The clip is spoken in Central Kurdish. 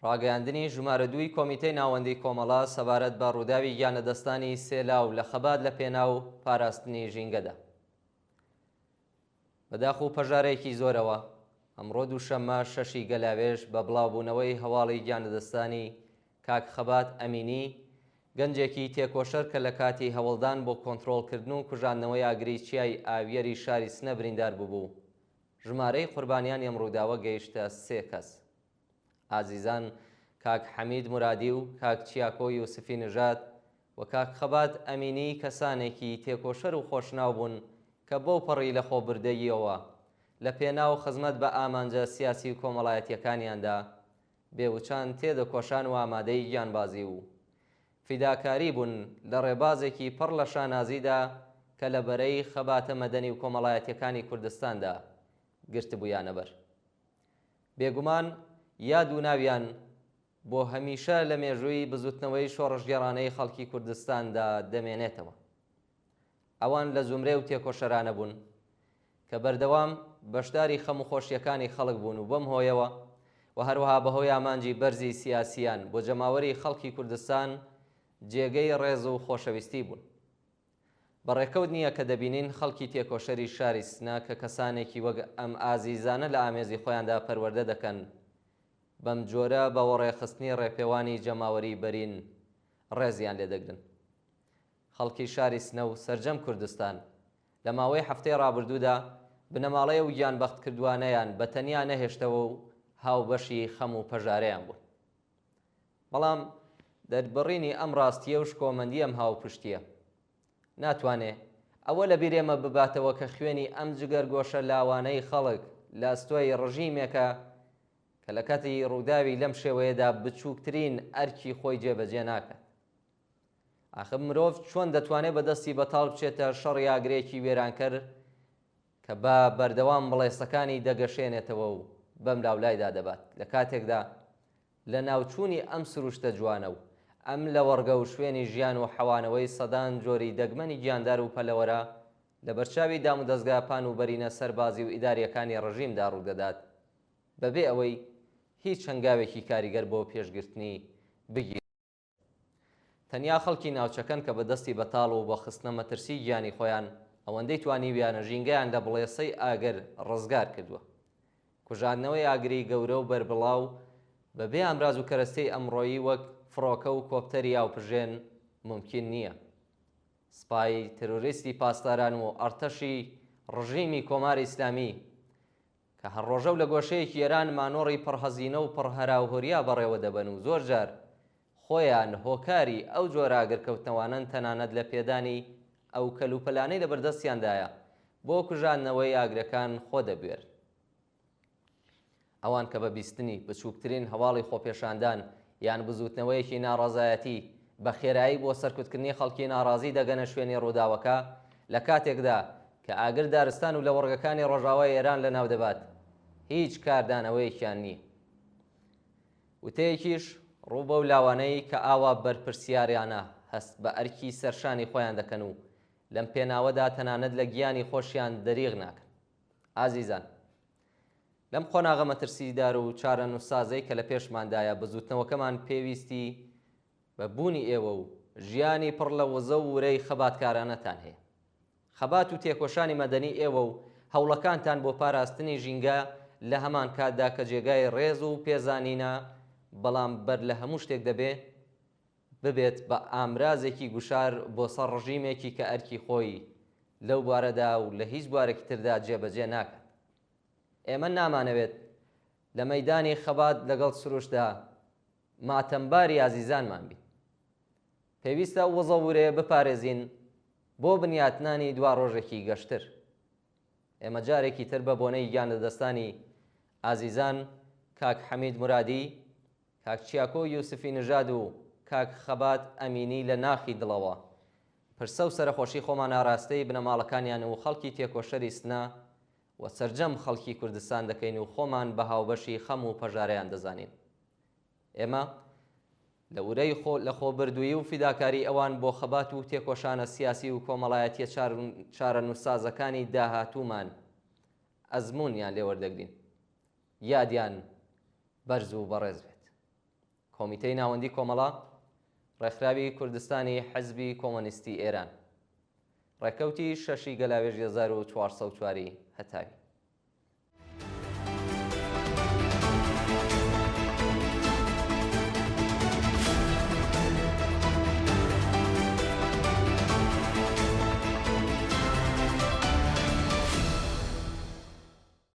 ڕاگەیاندنی ژمارە دووی کۆمیتەی ناوەندی کۆمەڵە سەبارەت بە ڕووداوی گیانلەدەستدانی سێ لاو لە خەبات لە پێناو پاراستنی ژینگەدا. بە داخ و پەژارەیەکی زۆرەوە، ئەمڕۆ دووشەممە شەشی گەلاوێژ بە بڵاوبوونەوەی هەواڵی گیانلەدەستدانی کاک خەبات ئەمینی، گەنجێکی تێکۆشەر کە لە کاتی هەوڵدان بۆ کۆنترۆڵکردن و کوژاندنەوەی ئاگری چیای ئاویەری شاری سنە بریندار بووبوو، ژمارەی قوربانیانی ئەم ڕووداوە گەیشتە سێ کەس. ئازیزان کاک حەمید مورادی و کاک چیاکۆ یوسفی نژاد و کاک خەبات ئەمینی کەسانێکی تێکۆشەر و خۆشناو بوون کە بەو پەڕی لەخۆبردەییەوە لە پێناو خزمەت بە ئامانجە سیاسی و کۆمەڵایەتییەکانیاندا بێ وچان تێدەکۆشان و ئامادەی گیانبازی و فیداکاری بوون لە ڕێبازێکی پڕ لە شانازیدا کە لە بەرەی خەباتە مەدەنی و کۆمەڵایەتییەکانی کوردستاندا گرتبوویانە بەر. بێگومان یاد و ناویان بۆ هەمیشە لە مێژووی بزوتنەوەی شۆڕشگێڕانەی خەڵکی کوردستاندا دەمێنێتەوە. ئەوان لە زومرەی ئەو تێکۆشەرانە بوون کە بەردەوام بەشداری خەم و خۆشییەکانی خەڵک بوون و بەم هۆیەوە و هەروەها بەهۆی ئامانجی بەرزی سیاسییان بۆ جەماوەری خەڵکی کوردستان جێگەی ڕێز و خۆشەویستی بوون. بە ڕێکەوت نییە کە دەبینین خەڵکی تێکۆشەری شاری سنە کە کەسانێکی وەک ئەم ئازیزانە لە ئامێزی خۆیاندا پەروەردە دەکەن، بەم جۆرە بە وەڕێخستنی ڕێپێوانی جەماوەریی بەرین ڕێزیان لێ دەگرن. خەڵکی شاری سنە و سەرجەم کوردستان لە ماوەی هەفتەی ڕابردوودا بنەماڵەی ئەو گیانبەختکردووانەیان بە تەنیا نەهێشتەوە و هاوبەشی خەم و پەژارەیان بوون. بەڵام دەربڕینی ئەم ڕاستییە و شکۆمەندی ئەم هاوپشتییە، ناتوانێ ئەوە لە بیر ئێمە بباتەوە کە خوێنی ئەم جگەرگۆشە لاوانەی خەڵک لە ئەستۆی ڕژیمێکە کە لە کاتی ڕووداوی لەم شێوەیەدا بچووکترین ئەرکی خۆی جێبەجێ ناکات. ئاخر مرۆڤ چۆن دەتوانێ بە دەستی بەتاڵ بچێتە شەڕی ئاگرێکی وێرانکەر کە بە بەردەوام بڵێسەکانی دەگەشێنێتەوە و بەملاولایدا دەبات، لە کاتێکدا لەناوچوونی ئەم سروشتە جوانە و ئەم لەوەڕگە و شوێنی ژیان و حەوانەوەی سەدان جۆری دەگمەنی گیاندار و پەلەوەرە لەبەرچاوی دامودەزگا پان و بەرینە سەربازی و ئیدارییەکانی ڕژیمدا ڕوودەدات بەبێ ئەوەی هیچ هەنگاوێکی کاریگەر بۆ پێشگرتنی بگیرێت. تەنیا خەڵکی ناوچەکەن کە بە دەستی بەتاڵ و بە خستنە مەترسی گیانی خۆیان ئەوەندەی توانیویانە ژینگەیان لە بڵێسەی ئاگر ڕزگار کردووە. کوژاندنەوەی ئاگری گەورە و بەربڵاو بە بێ ئامراز و کەرەستەی ئەمڕۆیی وەک فڕۆکە و کۆپتەری ئاوپژێن مومکین نییە. سپای ترۆریستی پاسداران و ئەڕتەشی ڕژیمی کۆماری ئیسلامی کە هەر ڕۆژە و لە گۆشەیەکی ئێران مانۆڕی پڕ هەزینە و پڕ هەراوهۆریا بەڕێوە دەبەن و زۆر جار خۆیان هۆکاری ئەو جۆرە ئاگرکەوتنەوانەن تەنانەت لە پێدانی ئەو کەلوپەلانەی لەبەردەستیاندایە بۆ کوژاندنەوەی ئاگرەکان خۆ دەبوێرن. ئەوان کە بە بیستنی بچووکترین هەواڵی خۆپێشاندان یان بزووتنەوەیەکی ناڕەزایەتی بە خێرایی بۆ سەرکوتکردنی خەڵکی ناڕازی دەگەنە شوێنی ڕووداوەکە، لە کاتێکدا کە ئاگر دارستان و لەوەڕگەکانی ڕۆژاوای ئێران لەناو دەبات، هیچ کاردانەوەیەکیان نییە. وتەیەکیش ڕوو بەو لاوانەی کە ئاوا بەرپرسیارانە هەست بە ئەرکی سەرشانی خۆیان دەکەن و لەم پێناوەدا تەنانەت لە گیانی خۆشیان دریغ ناکەن. ئازیزان! لەم قۆناغە مەترسیدار و چارەنووسسازەی کە لە پێشماندایە، بزووتنەوەکەمان پێویستی بە بوونی ئێوە و ژیانی پڕ لە وزە و ورەی خەباتکارانەتان هەیە. خەبات و تێکۆشانی مەدەنی ئێوە و هەوڵەکانتان بۆ پاراستنی ژینگە لە هەمان کاتدا کە جێگای ڕێز و پێزانینە، بەڵام بەر لە هەموو شتێک دەبێ ببێت بە ئامرازێکی گوشار بۆ سەر ڕژیمێکی کە ئەرکی خۆی لەو بوارەدا و لە هیچ بوارێکی تردا جێبەجێ ناکات. ئێمە نامانەوێت لە مەیدانی خەبات لەگەڵ سروشتدا ماتەمباری ئازیزانمان بین. پێویستە ئەو وزە و ورەیە بپارێزین بۆ بنیاتنانی دواڕۆژێکی گەشتر. ئێمە جارێکی تر بە بۆنەی گیانلەدەستانی ئازیزان کاک حەمید مورادی، کاک چیاکۆ یوسفی نژاد و کاک خەبات ئەمینی لە ناخی دڵەوە پرسە و سەرەخۆشی خۆمان ئاراستەی بنەماڵەکانیان و خەڵکی تێکۆشەری سنە و سەرجەم خەڵکی کوردستان دەکەین و خۆمان بە هاوبەشی خەم و پەژارەیان دەزانین. ئێمە لە ورەی خۆ لەخۆبردوویی و فیداکاریی ئەوان بۆ خەبات و تێکۆشانە سیاسی و کۆمەڵایەتییە چارەنووسسازەکانی داهاتوومان ئەزموونیان لێ وەردەگرین. یادیان بەرز و بەڕێز بێت. کۆمیتەی ناوەندی کۆمەڵە، ڕێکخراوی کوردستانی حزبی کۆمۆنیستی ئێران. ڕێکەوتی شەشی گەلاوێژی 1404 ی هەتاوی.